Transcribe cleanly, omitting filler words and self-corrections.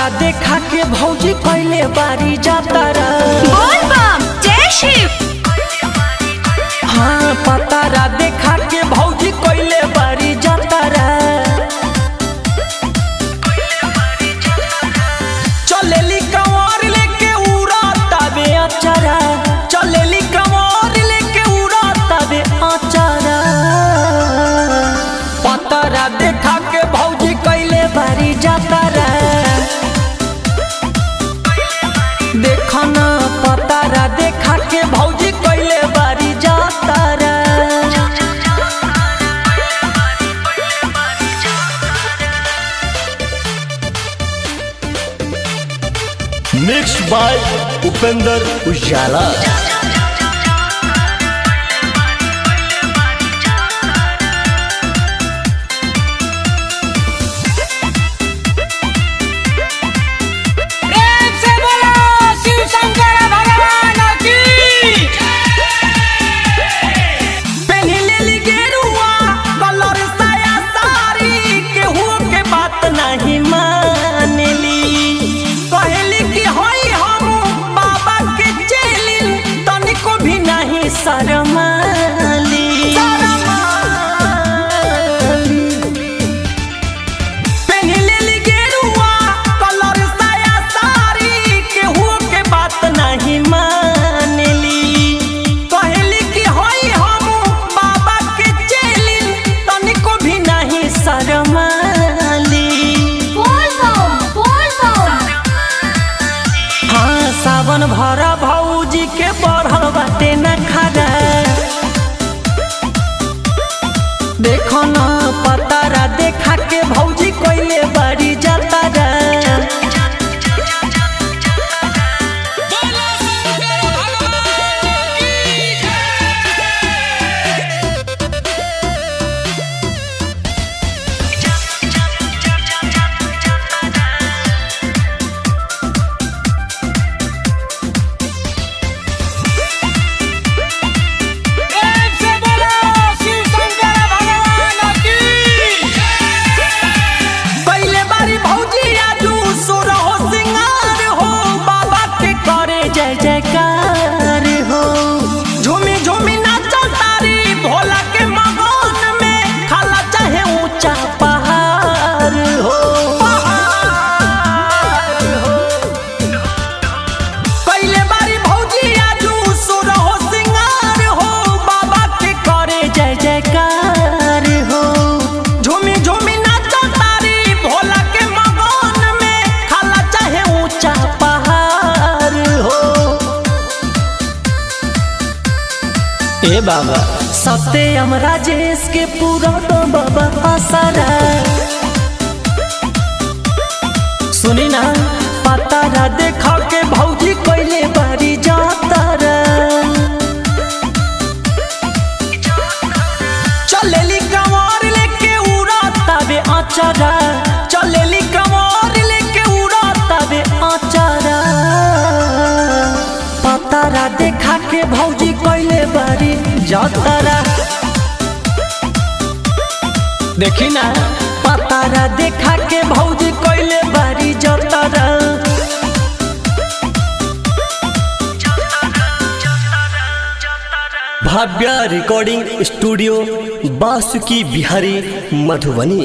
पतारा देखा के भौजी कइले बारी जातारा। बोल बम जय शिव। हाँ पतारा देखा के भौजी कइले बारी जातारा। चलेली कंवर लेके उड़ाता बे अचारा। चलेली कंवर लेके उड़ाता बे अचारा। पतारा देखा के भौजी कइले बारी जातारा। देखना पतारा देखा के भौजी कइले बारी जातारा। मिक्स बाय उपेंद्र उजाला। प्रेम से बोलो शिव शंकर भगवान की। पेन्हले गेरुआ कलर साया साड़ी, केहू के बात नहीं मानली। कहली कि होई हम बाबा के चेली, तनिको भी नहीं शरमाली। पेन्हले गेरुआ कलर साया साड़ी, केहू के बात नहीं मानली। कहली कि होई हम बाबा के चेली, तनिको भी नहीं शरमाली। बोल बम बोल बम। हाँ सावन भरा भौजी के बढ़ल बाटे नखरा। देखो ना पतारा देखा के भौजी कइले बारी जातारा। बोलो शंकर भगवान की जय। प्रेम से बोलो शिव शंकर भगवान की जय। पहले बारी भौजी आजू सुर हो सिंगार हो, बाबा के करे जय जयकार हो। झूमी झूमी नाचल तारी भोला के मगन में, खाला चाहे ऊंचा पहाड़ हो। पहाड़ हो। पहले बारी भौजी आजू सुर हो सिंगार हो, बाबा के करे जय जयकार हो। झूमी झूमी नाचल तारी भोला के मगन में, खाला चाहे ऊंचा पहाड़ हो। ए बाबा सत्यम राजेश के पूरा तो बाबा आसारा। सुनी ना पतारा देखा के भौजी कइले बारी जातारा। चलेली कंवर लेके उड़ाता बे अचारा। चलेली कंवर लेके उड़ाता बे अचारा। पतारा देखा के भौजी कइले बारी जातारा। देखी ना पतारा देखा के भौजी कइले बारी जातारा। Bhavya recording studio, Basuki Bihari, Madhubani.